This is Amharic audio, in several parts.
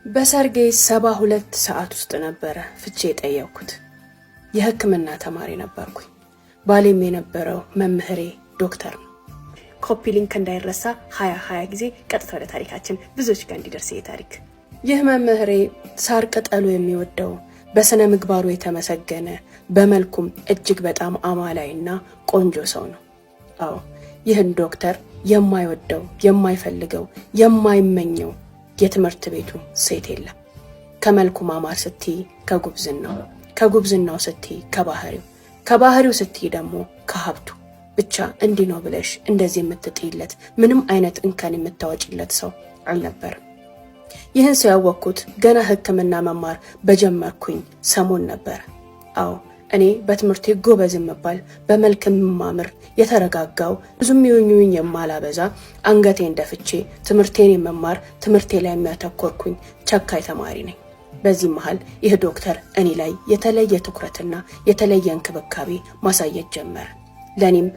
በሰርጌ 72 ሰዓት ውስጥ ነበረ ፍቺ የጠየቅኩት። የሕክምና ተማሪ ነበርኩኝ። ባሌም የነበረው መምህሬ ዶክተር ነው። Copy link እንዳይረሳ 20 20 ጊዜ። ቀጥታ ወደ ታሪካችን፣ ብዙዎች ጋር እንዲደርስ ይሄ ታሪክ። ይህ መምህሬ ሳር ቅጠሉ የሚወደው፣ በስነ ምግባሩ የተመሰገነ፣ በመልኩም እጅግ በጣም አማላይና ቆንጆ ሰው ነው። አዎ፣ ይህን ዶክተር የማይወደው፣ የማይፈልገው፣ የማይመኘው የትምህርት ቤቱ ሴት የለም። ከመልኩ ማማር ስትይ ከጉብዝናው፣ ከጉብዝናው ስትይ ከባህሪው፣ ከባህሪው ስትይ ደግሞ ከሀብቱ፣ ብቻ እንዲህ ነው ብለሽ እንደዚህ የምትጥይለት፣ ምንም አይነት እንከን የምታወጭለት ሰው አልነበርም። ይህን ሰው ያወቅኩት ገና ሕክምና መማር በጀመርኩኝ ሰሞን ነበር። አዎ፣ እኔ በትምህርቴ ጎበዝ የምባል፣ በመልክ የማምር፣ የተረጋጋው፣ ብዙም ይዩኝ የማላበዛ፣ አንገቴን ደፍቼ ትምህርቴን የመማር፣ ትምህርቴ ላይ የሚያተኮርኩኝ ቸካይ ተማሪ ነኝ። በዚህ መሃል ይህ ዶክተር እኔ ላይ የተለየ ትኩረትና የተለየ እንክብካቤ ማሳየት ጀመረ። ለእኔም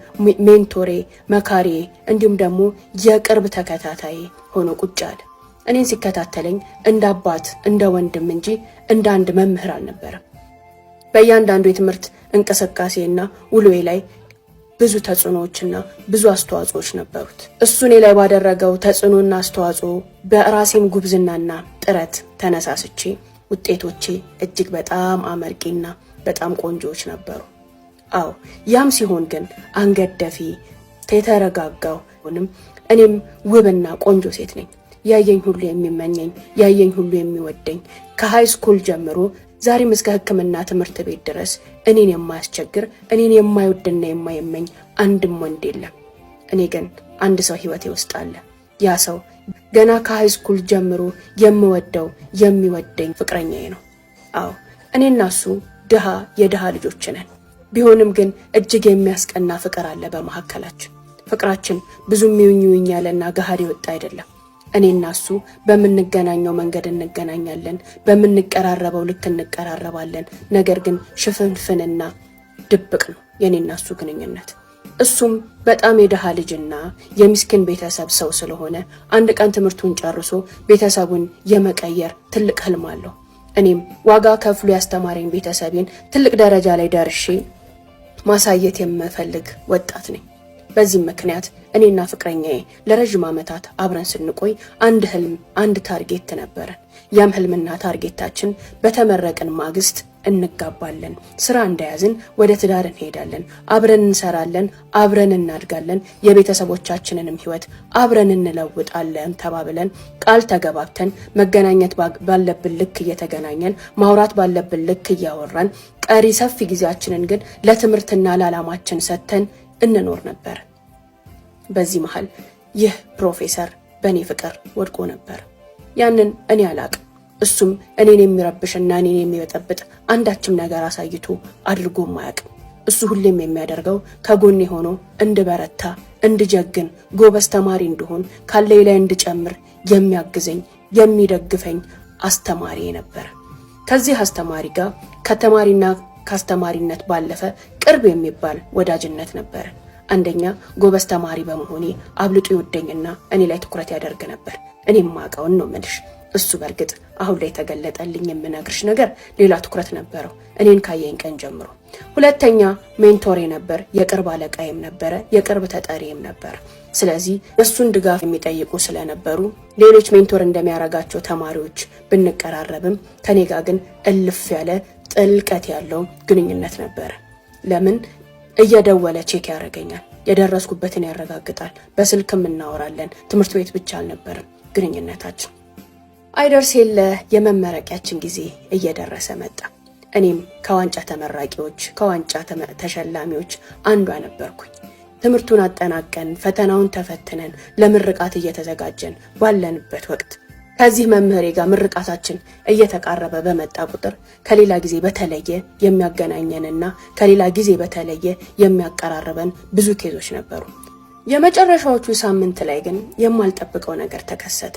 mentor ኤ፣ መካሪዬ እንዲሁም ደግሞ የቅርብ ተከታታዬ ሆኖ ቁጭ አለ። እኔን ሲከታተለኝ እንደ አባት፣ እንደ ወንድም እንጂ እንደ አንድ መምህር አልነበረም። በእያንዳንዱ የትምህርት እንቅስቃሴና ውሎዬ ላይ ብዙ ተጽዕኖዎችና ብዙ አስተዋጽኦዎች ነበሩት። እሱ እኔ ላይ ባደረገው ተጽዕኖና አስተዋጽኦ በራሴም ጉብዝናና ጥረት ተነሳስቼ ውጤቶቼ እጅግ በጣም አመርቂና በጣም ቆንጆዎች ነበሩ። አዎ፣ ያም ሲሆን ግን አንገት ደፊ፣ የተረጋጋው ሆንም እኔም ውብና ቆንጆ ሴት ነኝ። ያየኝ ሁሉ የሚመኘኝ፣ ያየኝ ሁሉ የሚወደኝ፣ ከ high school ጀምሮ ዛሬም እስከ ሕክምና ትምህርት ቤት ድረስ እኔን የማያስቸግር፣ እኔን የማይወድና የማይመኝ አንድም ወንድ የለም። እኔ ግን አንድ ሰው ህይወቴ ውስጥ አለ። ያ ሰው ገና ከ high school ጀምሮ የምወደው፣ የሚወደኝ ፍቅረኛዬ ነው። አዎ፣ እኔና እሱ ድሃ የድሃ ልጆች ነን። ቢሆንም ግን እጅግ የሚያስቀና ፍቅር አለ በመካከላችን። ፍቅራችን ብዙ የሚውኝ ያለና ገሃድ የወጣ አይደለም። እኔና እሱ በምንገናኘው መንገድ እንገናኛለን፣ በምንቀራረበው ልክ እንቀራረባለን። ነገር ግን ሽፍንፍንና ድብቅ ነው የእኔና እሱ ግንኙነት። እሱም በጣም የድሃ ልጅና የሚስኪን ቤተሰብ ሰው ስለሆነ አንድ ቀን ትምህርቱን ጨርሶ ቤተሰቡን የመቀየር ትልቅ ህልም አለው። እኔም ዋጋ ከፍሎ ያስተማረኝ ቤተሰቤን ትልቅ ደረጃ ላይ ደርሼ ማሳየት የምፈልግ ወጣት ነኝ። በዚህም ምክንያት እኔና ፍቅረኛዬ ለረዥም ዓመታት አብረን ስንቆይ አንድ ህልም፣ አንድ target ነበረን። ያም ህልምና target ኣችን በተመረቅን ማግስት እንጋባለን፣ ስራ እንደያዝን ወደ ትዳር እንሄዳለን፣ አብረን እንሰራለን፣ አብረን እናድጋለን፣ የቤተሰቦቻችንንም ህይወት አብረን እንለውጣለን ተባብለን ቃል ተገባብተን፣ መገናኘት ባለብን ልክ እየተገናኘን፣ ማውራት ባለብን ልክ እያወራን፣ ቀሪ ሰፊ ጊዜያችንን ግን ለትምህርትና ለዓላማችን ሰጥተን እንኖር ነበር። በዚህ መሃል ይህ ፕሮፌሰር በእኔ ፍቅር ወድቆ ነበር። ያንን እኔ አላቅም። እሱም እኔን የሚረብሽና እኔን የሚበጠብጥ አንዳችም ነገር አሳይቶ አድርጎም አያውቅም። እሱ ሁሌም የሚያደርገው ከጎኔ ሆኖ እንድበረታ፣ እንድጀግን፣ ጎበዝ ተማሪ እንድሆን፣ ካለኝ ላይ እንድጨምር የሚያግዘኝ፣ የሚደግፈኝ አስተማሪ ነበር። ከዚህ አስተማሪ ጋር ከተማሪና ከአስተማሪነት ባለፈ ቅርብ የሚባል ወዳጅነት ነበር። አንደኛ ጎበዝ ተማሪ በመሆኔ አብልጦ ይወደኝና እኔ ላይ ትኩረት ያደርግ ነበር። እኔም ማቀውን ነው ምልሽ። እሱ በእርግጥ አሁን ላይ ተገለጠልኝ የምነግርሽ ነገር ሌላ ትኩረት ነበረው እኔን ካየኝ ቀን ጀምሮ። ሁለተኛ mentor ኤ ነበር፣ የቅርብ አለቃዬም ነበረ፣ የቅርብ ተጠሪም ነበር። ስለዚህ እሱን ድጋፍ የሚጠይቁ ስለነበሩ ሌሎች mentor እንደሚያደርጋቸው ተማሪዎች ብንቀራረብም ከኔ ጋር ግን እልፍ ያለ ጥልቀት ያለው ግንኙነት ነበረ። ለምን፣ እየደወለ check ያደርገኛል፣ የደረስኩበትን ያረጋግጣል። በስልክም እናወራለን። ትምህርት ቤት ብቻ አልነበረም ግንኙነታችን። አይደርስ የለ የመመረቂያችን ጊዜ እየደረሰ መጣ። እኔም ከዋንጫ ተመራቂዎች፣ ከዋንጫ ተሸላሚዎች አንዷ ነበርኩኝ። ትምህርቱን አጠናቀን፣ ፈተናውን ተፈትነን፣ ለምርቃት እየተዘጋጀን ባለንበት ወቅት ከዚህ መምህሬ ጋር ምርቃታችን እየተቃረበ በመጣ ቁጥር ከሌላ ጊዜ በተለየ የሚያገናኘንና ከሌላ ጊዜ በተለየ የሚያቀራርበን ብዙ case ኦች ነበሩ። የመጨረሻዎቹ ሳምንት ላይ ግን የማልጠብቀው ነገር ተከሰተ።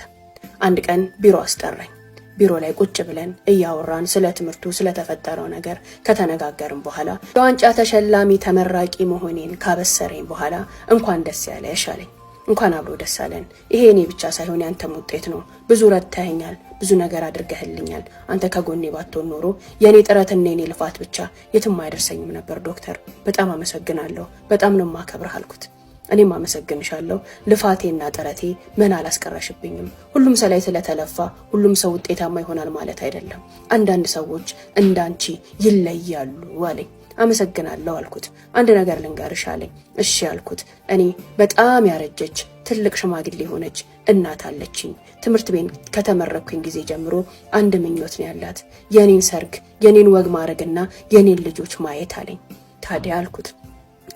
አንድ ቀን ቢሮ አስጠራኝ። ቢሮ ላይ ቁጭ ብለን እያወራን ስለ ትምህርቱ፣ ስለተፈጠረው ነገር ከተነጋገርን በኋላ፣ የዋንጫ ተሸላሚ ተመራቂ መሆኔን ካበሰረኝ በኋላ "እንኳን ደስ ያለሽ" አለኝ። እንኳን አብሮ ደስ አለን። ይሄ እኔ ብቻ ሳይሆን ያንተም ውጤት ነው። ብዙ ረድተኸኛል፣ ብዙ ነገር አድርገህልኛል። አንተ ከጎኔ ባትሆን ኖሮ የእኔ ጥረትና የኔ ልፋት ብቻ የትም አያደርሰኝም ነበር። ዶክተር በጣም አመሰግናለሁ፣ በጣም ነው ማከብርህ አልኩት። እኔም አመሰግንሻለሁ። ልፋቴና ጥረቴ መና አላስቀረሽብኝም። ሁሉም ሰው ላይ ስለተለፋ ሁሉም ሰው ውጤታማ ይሆናል ማለት አይደለም። አንዳንድ ሰዎች እንዳንቺ ይለያሉ አለኝ። አመሰግናለሁ አልኩት። አንድ ነገር ልንገርሽ አለኝ። እሺ አልኩት። እኔ በጣም ያረጀች ትልቅ ሽማግሌ የሆነች እናት አለችኝ። ትምህርት ቤት ከተመረኩኝ ጊዜ ጀምሮ አንድ ምኞት ነው ያላት፣ የኔን ሰርግ፣ የኔን ወግ ማድረግና የኔን ልጆች ማየት አለኝ። ታዲያ አልኩት፣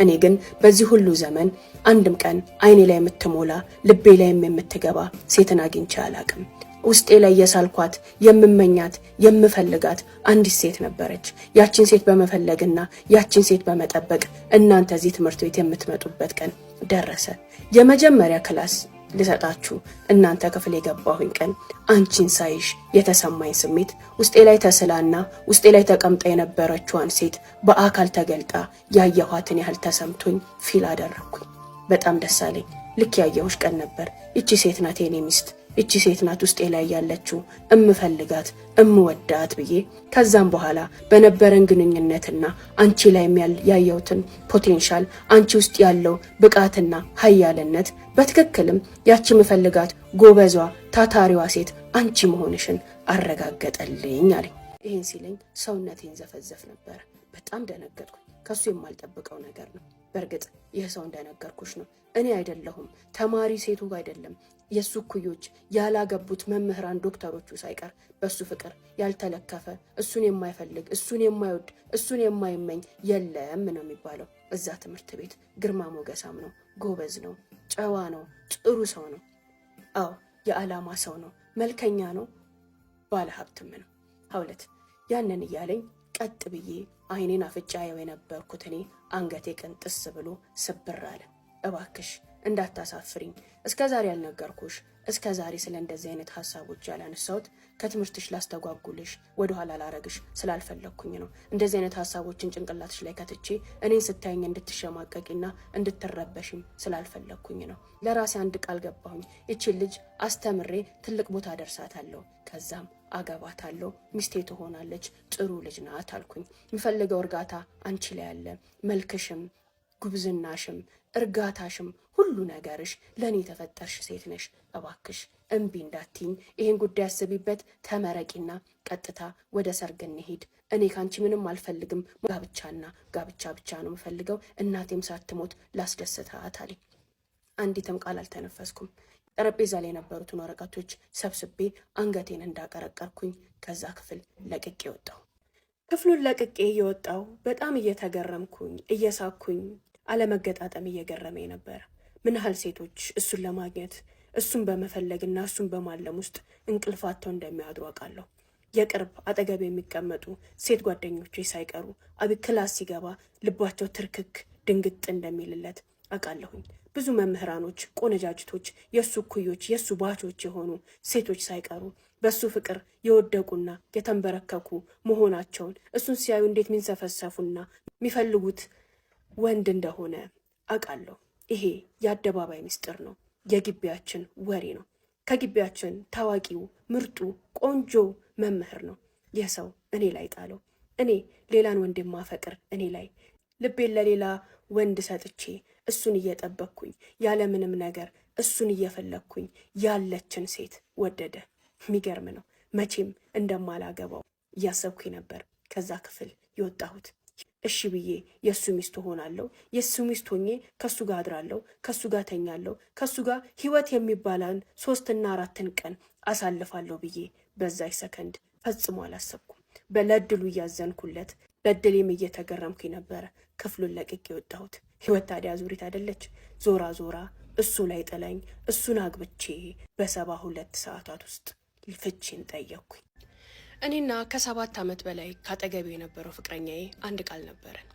እኔ ግን በዚህ ሁሉ ዘመን አንድም ቀን አይኔ ላይ የምትሞላ ልቤ ላይም የምትገባ ሴትን አግኝቼ አላቅም። ውስጤ ላይ የሳልኳት የምመኛት የምፈልጋት አንዲት ሴት ነበረች። ያችን ሴት በመፈለግና ያችን ሴት በመጠበቅ እናንተ እዚህ ትምህርት ቤት የምትመጡበት ቀን ደረሰ። የመጀመሪያ class ልሰጣችሁ እናንተ ክፍል የገባሁኝ ቀን አንቺን ሳይሽ የተሰማኝ ስሜት ውስጤ ላይ ተስላና ውስጤ ላይ ተቀምጣ የነበረችዋን ሴት በአካል ተገልጣ ያየኋትን ያህል ተሰምቶኝ feel አደረግኩኝ። በጣም ደስ አለኝ። ልክ ያየሁሽ ቀን ነበር። ይቺ ሴት ናት የኔ ሚስት፣ እቺ ሴት ናት ውስጤ ላይ ያለችው እምፈልጋት እምወዳት ብዬ ከዛም በኋላ በነበረን ግንኙነትና አንቺ ላይ ያየሁትን potential፣ አንቺ ውስጥ ያለው ብቃትና ሀያልነት በትክክልም ያቺ ምፈልጋት ጎበዟ ታታሪዋ ሴት አንቺ መሆንሽን አረጋገጠልኝ አለኝ። ይህን ሲለኝ ሰውነቴን ዘፈዘፍ ነበር። በጣም ደነገጥኩኝ። ከሱ የማልጠብቀው ነገር ነው። በእርግጥ ይህ ሰው እንደነገርኩሽ ነው። እኔ አይደለሁም ተማሪ ሴቱ አይደለም የእሱ እኩዮች ያላገቡት መምህራን ዶክተሮቹ ሳይቀር በእሱ ፍቅር ያልተለከፈ፣ እሱን የማይፈልግ፣ እሱን የማይወድ፣ እሱን የማይመኝ የለም ነው የሚባለው። እዛ ትምህርት ቤት ግርማ ሞገሳም ነው፣ ጎበዝ ነው፣ ጨዋ ነው፣ ጥሩ ሰው ነው። አዎ የዓላማ ሰው ነው፣ መልከኛ ነው፣ ባለሀብትም ነው። ሀውለት ያንን እያለኝ ቀጥ ብዬ አይኔን አፍጫ ያየው የነበርኩት እኔ አንገቴ ቅንጥስ ብሎ ስብር አለ። እባክሽ እንዳታሳፍሪኝ፣ እስከ ዛሬ ያልነገርኩሽ፣ እስከ ዛሬ ስለ እንደዚህ አይነት ሀሳቦች ያላነሳሁት ከትምህርትሽ ላስተጓጉልሽ ወደኋላ ላረግሽ ስላልፈለግኩኝ ነው። እንደዚህ አይነት ሀሳቦችን ጭንቅላትሽ ላይ ከትቼ እኔን ስታይኝ እንድትሸማቀቂና እንድትረበሽም ስላልፈለግኩኝ ነው። ለራሴ አንድ ቃል ገባሁኝ። ይችን ልጅ አስተምሬ ትልቅ ቦታ ደርሳታለሁ፣ ከዛም አገባታለሁ፣ ሚስቴ ትሆናለች፣ ጥሩ ልጅ ናት አልኩኝ። የምፈልገው እርጋታ አንቺ ላይ ያለ፣ መልክሽም ጉብዝናሽም እርጋታሽም ሁሉ ነገርሽ ለእኔ የተፈጠርሽ ሴት ነሽ። እባክሽ እምቢ እንዳትኝ፣ ይህን ጉዳይ አስቢበት፣ ተመረቂና ቀጥታ ወደ ሰርግ እንሂድ። እኔ ከአንቺ ምንም አልፈልግም፣ ጋብቻና ጋብቻ ብቻ ነው የምፈልገው። እናቴም ሳትሞት ላስደስታት አለኝ። አንዲትም ቃል አልተነፈስኩም። ጠረጴዛ ላይ የነበሩትን ወረቀቶች ሰብስቤ አንገቴን እንዳቀረቀርኩኝ ከዛ ክፍል ለቅቄ ወጣሁ። ክፍሉን ለቅቄ የወጣው በጣም እየተገረምኩኝ እየሳኩኝ አለመገጣጠም እየገረመኝ ነበረ። ምን ያህል ሴቶች እሱን ለማግኘት እሱን በመፈለግና እሱን በማለም ውስጥ እንቅልፍ አጥተው እንደሚያድሩ አውቃለሁ። የቅርብ አጠገብ የሚቀመጡ ሴት ጓደኞቼ ሳይቀሩ አቢ class ሲገባ ልባቸው ትርክክ ድንግጥ እንደሚልለት አውቃለሁኝ። ብዙ መምህራኖች፣ ቆነጃጅቶች፣ የእሱ እኩዮች፣ የእሱ batch ኦች የሆኑ ሴቶች ሳይቀሩ በእሱ ፍቅር የወደቁና የተንበረከኩ መሆናቸውን፣ እሱን ሲያዩ እንዴት የሚንሰፈሰፉና የሚፈልጉት ወንድ እንደሆነ አውቃለሁ። ይሄ የአደባባይ ምስጢር ነው። የግቢያችን ወሬ ነው። ከግቢያችን ታዋቂው ምርጡ ቆንጆ መምህር ነው። ይህ ሰው እኔ ላይ ጣለው። እኔ ሌላን ወንድ የማፈቅር፣ እኔ ላይ ልቤን ለሌላ ወንድ ሰጥቼ እሱን እየጠበቅኩኝ ያለምንም ነገር እሱን እየፈለግኩኝ ያለችን ሴት ወደደ። የሚገርም ነው። መቼም እንደማላገባው እያሰብኩኝ ነበር ከዛ ክፍል የወጣሁት። እሺ ብዬ የእሱ ሚስት ሆናለሁ። የእሱ ሚስት ሆኜ ከእሱ ጋር አድራለሁ፣ ከእሱ ጋር ተኛለሁ፣ ከእሱ ጋር ህይወት የሚባለውን 3ና 4ን ቀን አሳልፋለሁ ብዬ በዛች ሰከንድ ፈጽሞ አላሰብኩም። ለእድሉ እያዘንኩለት በእድሌም እየተገረምኩኝ ነበረ ክፍሉን ለቅቄ የወጣሁት። ህይወት ታዲያ ዙሪት አይደለች? ዞራ ዞራ እሱ ላይ ጥለኝ እሱን አግብቼ በ72 ሰዓታት ውስጥ ፍቺን ጠየቅኩኝ። እኔና ከ7 ዓመት በላይ ካጠገቤ የነበረው ፍቅረኛዬ አንድ ቃል ነበረን።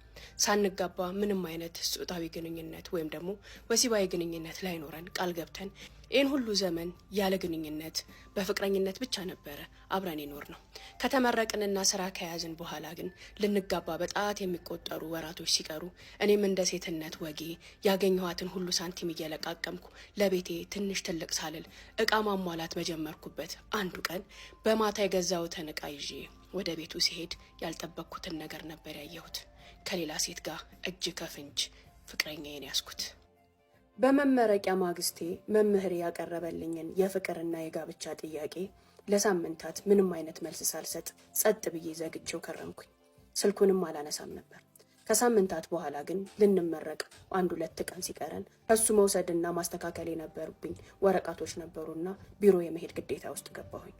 ሳንጋባ ምንም አይነት ጾታዊ ግንኙነት ወይም ደግሞ ወሲባዊ ግንኙነት ላይኖረን ቃል ገብተን ይህን ሁሉ ዘመን ያለ ግንኙነት በፍቅረኝነት ብቻ ነበረ አብረን የኖርነው። ከተመረቅንና ስራ ከያዝን በኋላ ግን ልንጋባ በጣት የሚቆጠሩ ወራቶች ሲቀሩ እኔም እንደ ሴትነት ወጌ ያገኘኋትን ሁሉ ሳንቲም እየለቃቀምኩ ለቤቴ ትንሽ ትልቅ ሳልል እቃ ማሟላት በጀመርኩበት አንዱ ቀን በማታ የገዛሁትን እቃ ይዤ ወደ ቤቱ ሲሄድ ያልጠበቅኩትን ነገር ነበር ያየሁት። ከሌላ ሴት ጋር እጅ ከፍንጅ ፍቅረኛዬን ያዝኩት። በመመረቂያ ማግስቴ መምህሬ ያቀረበልኝን የፍቅርና የጋብቻ ጥያቄ ለሳምንታት ምንም አይነት መልስ ሳልሰጥ ጸጥ ብዬ ዘግቼው ከረምኩኝ። ስልኩንም አላነሳም ነበር። ከሳምንታት በኋላ ግን ልንመረቅ አንድ ሁለት ቀን ሲቀረን ከሱ መውሰድና ማስተካከል የነበሩብኝ ወረቀቶች ነበሩና ቢሮ የመሄድ ግዴታ ውስጥ ገባሁኝ።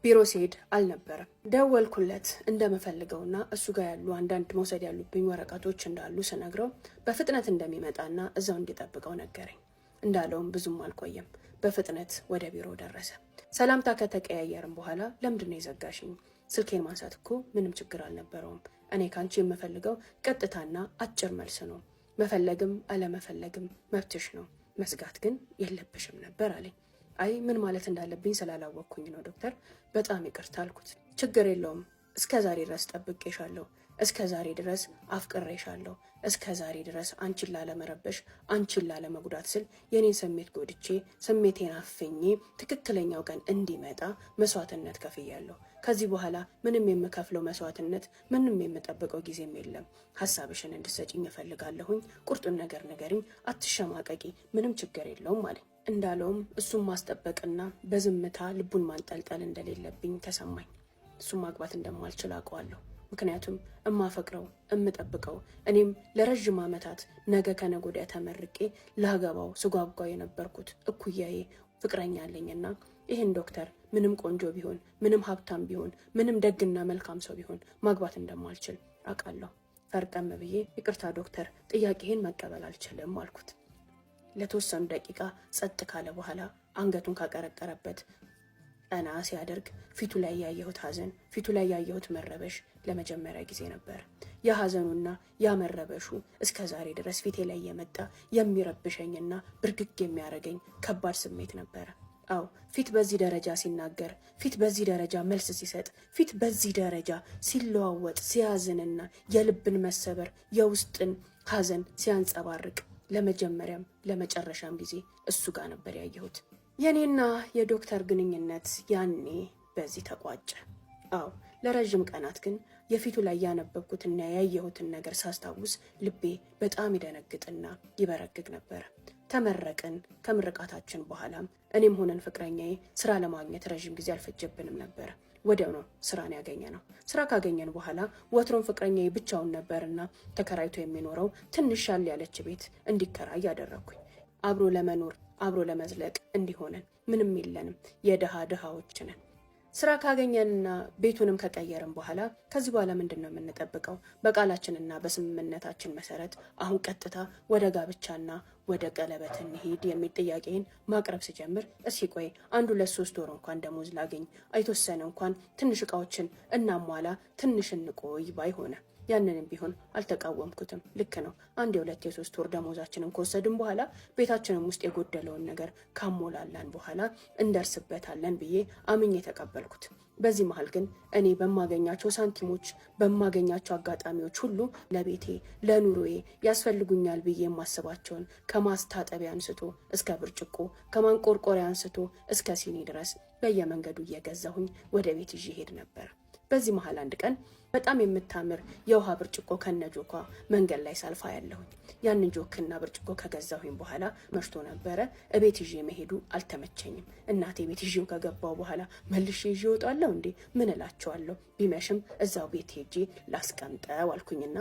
ቢሮ ሲሄድ አልነበረም። ደወልኩለት እንደምፈልገውና እሱ ጋር ያሉ አንዳንድ መውሰድ ያሉብኝ ወረቀቶች እንዳሉ ስነግረው በፍጥነት እንደሚመጣና እዛው እንዲጠብቀው ነገረኝ። እንዳለውም ብዙም አልቆየም። በፍጥነት ወደ ቢሮ ደረሰ። ሰላምታ ከተቀያየርም በኋላ ለምንድን ነው የዘጋሽኝ? ስልኬን ማንሳት እኮ ምንም ችግር አልነበረውም። እኔ ካንቺ የምፈልገው ቀጥታና አጭር መልስ ነው። መፈለግም አለመፈለግም መብትሽ ነው፣ መዝጋት ግን የለብሽም ነበር አለኝ። አይ ምን ማለት እንዳለብኝ ስላላወቅኩኝ ነው ዶክተር፣ በጣም ይቅርታ አልኩት። ችግር የለውም፣ እስከ ዛሬ ድረስ ጠብቄሻለሁ፣ እስከ ዛሬ ድረስ አፍቅሬሻለሁ፣ እስከ ዛሬ ድረስ አንቺን ላለመረበሽ፣ አንቺን ላለመጉዳት ስል የኔን ስሜት ጎድቼ ስሜቴን አፍኜ ትክክለኛው ቀን እንዲመጣ መስዋዕትነት ከፍያለሁ። ከዚህ በኋላ ምንም የምከፍለው መስዋዕትነት፣ ምንም የምጠብቀው ጊዜም የለም። ሀሳብሽን እንድሰጭኝ እፈልጋለሁኝ። ቁርጡን ነገር ንገሪኝ፣ አትሸማቀቂ፣ ምንም ችግር የለውም አለኝ። እንዳለውም እሱን ማስጠበቅና በዝምታ ልቡን ማንጠልጠል እንደሌለብኝ ተሰማኝ። እሱን ማግባት እንደማልችል አውቀዋለሁ። ምክንያቱም እማፈቅረው እምጠብቀው እኔም ለረዥም ዓመታት ነገ ከነገ ወዲያ ተመርቄ ላገባው ስጓጓ የነበርኩት እኩያዬ ፍቅረኛ አለኝና ይህን ዶክተር ምንም ቆንጆ ቢሆን፣ ምንም ሀብታም ቢሆን፣ ምንም ደግና መልካም ሰው ቢሆን ማግባት እንደማልችል አውቃለሁ። ፈርጠም ብዬ ይቅርታ ዶክተር፣ ጥያቄህን መቀበል አልችልም አልኩት። ለተወሰኑ ደቂቃ ጸጥ ካለ በኋላ አንገቱን ካቀረቀረበት ቀና ሲያደርግ ፊቱ ላይ ያየሁት ሐዘን፣ ፊቱ ላይ ያየሁት መረበሽ ለመጀመሪያ ጊዜ ነበር። ያ ሐዘኑና ያ መረበሹ እስከ ዛሬ ድረስ ፊቴ ላይ የመጣ የሚረብሸኝና ብርግግ የሚያደርገኝ ከባድ ስሜት ነበረ። አዎ፣ ፊት በዚህ ደረጃ ሲናገር፣ ፊት በዚህ ደረጃ መልስ ሲሰጥ፣ ፊት በዚህ ደረጃ ሲለዋወጥ፣ ሲያዝንና የልብን መሰበር የውስጥን ሐዘን ሲያንጸባርቅ ለመጀመሪያም ለመጨረሻም ጊዜ እሱ ጋር ነበር ያየሁት። የእኔና የዶክተር ግንኙነት ያኔ በዚህ ተቋጨ። አዎ፣ ለረዥም ቀናት ግን የፊቱ ላይ ያነበብኩትና ያየሁትን ነገር ሳስታውስ ልቤ በጣም ይደነግጥና ይበረግግ ነበር። ተመረቅን። ከምርቃታችን በኋላም እኔም ሆነን ፍቅረኛዬ ስራ ለማግኘት ረዥም ጊዜ አልፈጀብንም ነበር። ወዲያው ነው ስራን ያገኘነው። ስራ ካገኘን በኋላ ወትሮም ፍቅረኛዬ ብቻውን ነበርና ተከራይቶ የሚኖረው ትንሽ ሻል ያለች ቤት እንዲከራይ አደረግኩኝ። አብሮ ለመኖር አብሮ ለመዝለቅ እንዲሆነን ምንም የለንም፣ የድሃ ድሃዎች ነን። ስራ ካገኘንና ቤቱንም ከቀየርን በኋላ ከዚህ በኋላ ምንድን ነው የምንጠብቀው? በቃላችንና በስምምነታችን መሰረት አሁን ቀጥታ ወደ ጋብቻና ወደ ቀለበት እንሂድ የሚል ጥያቄን ማቅረብ ስጀምር እስኪ ቆይ አንድ ሁለት ሶስት ወር እንኳን ደሞዝ ላገኝ፣ የተወሰነ እንኳን ትንሽ እቃዎችን እናሟላ፣ ትንሽ እንቆይ ባይ ሆነ። ያንንም ቢሆን አልተቃወምኩትም። ልክ ነው። አንድ የሁለት የሶስት ወር ደሞዛችንን ከወሰድን በኋላ ቤታችንም ውስጥ የጎደለውን ነገር ካሞላላን በኋላ እንደርስበታለን ብዬ አምኜ የተቀበልኩት። በዚህ መሀል ግን እኔ በማገኛቸው ሳንቲሞች በማገኛቸው አጋጣሚዎች ሁሉ ለቤቴ ለኑሮዬ ያስፈልጉኛል ብዬ የማስባቸውን ከማስታጠቢያ አንስቶ እስከ ብርጭቆ፣ ከማንቆርቆሪያ አንስቶ እስከ ሲኒ ድረስ በየመንገዱ እየገዛሁኝ ወደ ቤት ይዤ ሄድ ነበር። በዚህ መሀል አንድ ቀን በጣም የምታምር የውሃ ብርጭቆ ከነጆኳ መንገድ ላይ ሳልፋ ያለሁኝ ያንን ጆክና ብርጭቆ ከገዛሁኝ በኋላ መሽቶ ነበረ። እቤት ይዤ መሄዱ አልተመቸኝም። እናቴ ቤት ይዤው ከገባው በኋላ መልሼ ይዤ እወጣለሁ እንዴ? ምን እላቸዋለሁ? ቢመሽም እዛው ቤት ሄጄ ላስቀምጠው አልኩኝና